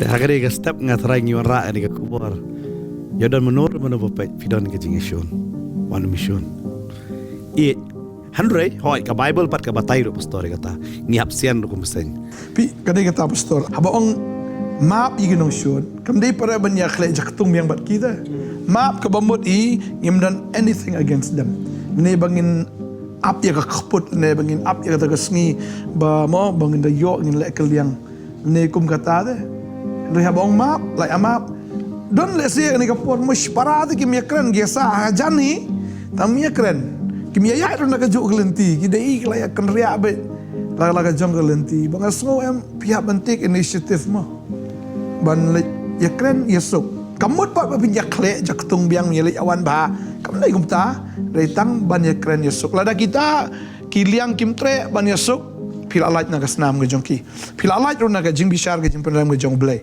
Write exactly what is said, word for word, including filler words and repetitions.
Ha kane ka step nga trai ngi wanrah kane ka khubor. Ïa don mynno mynno ba peit phi don ka jingïashun. Wan ym shun. Ïeit. Hynrei hooid ka Bible pat ka batai ruh pastor ïa kata. Ngi hap sian ruh kum seng. Phi kane kata pastor. Haba ong map ïa ki nongshun. Kam dei para ban ïakhleh jaktung biang bad kita. Map kaba mut i ngim don anything against them. Ne ba ngin ap ïa ka kput ne ba ngin ap ïa kata ka sngi ba mo ba ngin da ïoh ngin leh kylliang. Ne kum kata de. Hynrei haba ong map, lai a map. Don lehse kane ka por mush para te kim ïakren ki sa ha jan hi. Tang ym ïakren. Kim ïa ïaid ruh na kajuh ka lynti. Ki dei ki la ïakynriah beit. La la ka jong ka lynti. Ba nga sngew em phi hap ban take initiative mo. Ban leit ïakren ïasuk. Kam mut pat ba phin ïakhleh jaktung biang ïa leit awan bha. Kam dei kumta. Hynrei tang ban ïakren ïasuk. Lada kita ki liang kim treh ban ïasuk. Phi la lait na ka snam ka jong ki. Phi la lait ruh na ka jingbishar ka jingpynrem ka jong U Blei.